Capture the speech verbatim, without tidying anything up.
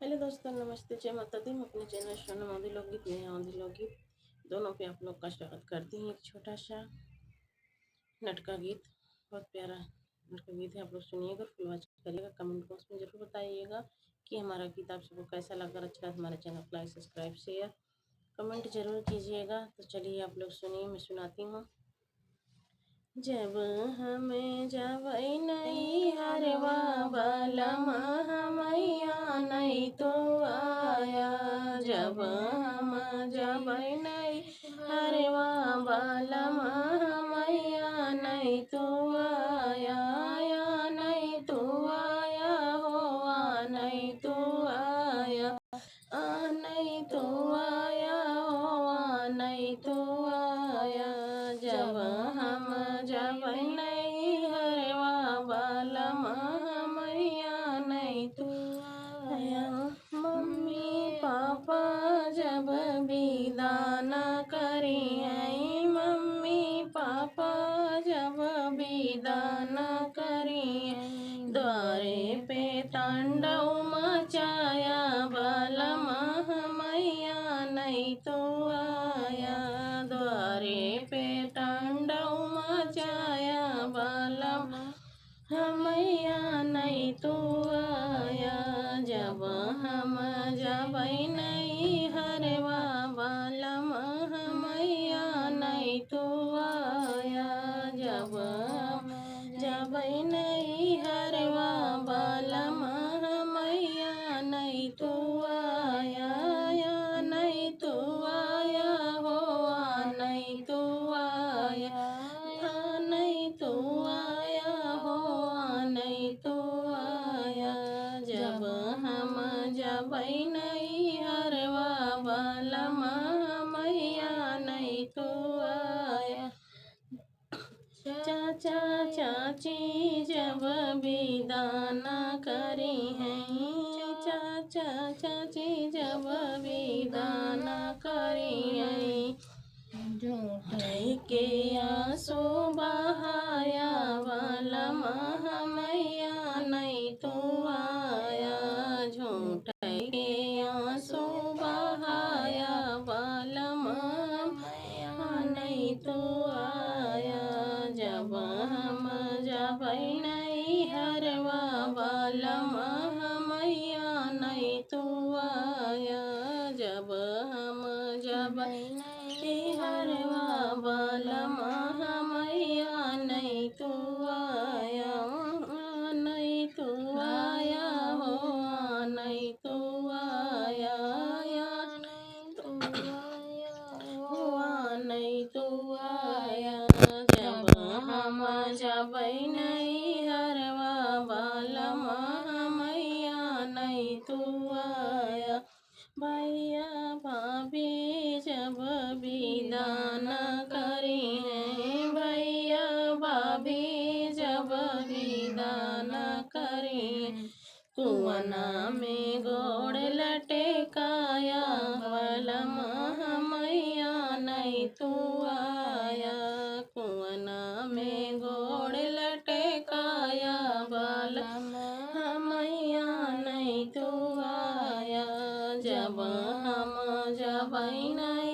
हेलो दोस्तों, नमस्ते, जय माता दी। हम अपने चैनल सोनम अवधी लोकगीत, नेहा अवधी लोकगीत दोनों पे आप लोग का स्वागत करती हूँ। एक छोटा सा नटका गीत, बहुत प्यारा नटका गीत है, आप लोग सुनिएगा, फुल वॉच करिएगा, कमेंट बॉक्स में जरूर बताइएगा कि हमारा गीत आप सबको कैसा लगा। अच्छा लगा हमारे चैनल को लाइक, सब्सक्राइब, शेयर, कमेंट जरूर कीजिएगा। तो चलिए आप लोग सुनिए, मैं सुनाती हूँ। जब हम जबै नैहरवा बलमा हमैया नै तू आया, जब हम जबै नैहरवा बलमा हमैया नै तू आया, या नै तू आया हो, आ नै तू आया, आ नै तू आया हो, आ नै तू आया, जब हम जबै नैहरवा बलमा हमैया नै तू आया। मम्मी पापा जब बिदा न करिहैं, मम्मी पापा जब बिदा न करिहैं, द्वारे पे तांडव मचाया बलमा हमैया नै तू आया, द्वारे पे तांडव मचाया बलमा हमैया नै तू आया, जब हम जबै नैहरवा बलमा हमैया नै तू आया, जब हम जबै नैहरवा बलमा हमैया नै तू आया, या नै तू आया हो, आ नै तू आया, आ नै तू आया हो, आ नै तू आया, जब हम जबै नैहरवा बलमा हमैया नै तू आया। चाचा चाची जब बिदा न करिहैं, चाचा चाची जब बिदा न करिहैं, झूठै के आंसू बहाया बलमा हमैया नै तू आया, झूठै के आंसू बहाया बलमा हमैया नै तू आया, जब हम जबै नैहरवा बलमा हमैया नै तू आया, जब हम जबै नैहरवा बलमा हमैया नै तू आया, आ नै तू आया हो, आ नै तू आया, या नै तू आया हो, आ नै तू आया, जब हम जबै नैहरवा बलमा हमैया नै तू आया। भैया भाभी जब बिदा न करिहैं, भैया भाभी जब बिदा न करिहैं, कुआना में गोड़ लटकाया बलमा हमैया नै तू आया, कुआना में गोड़ लटकाया बलमा हमैया नै तू आया, जब हम जबै नै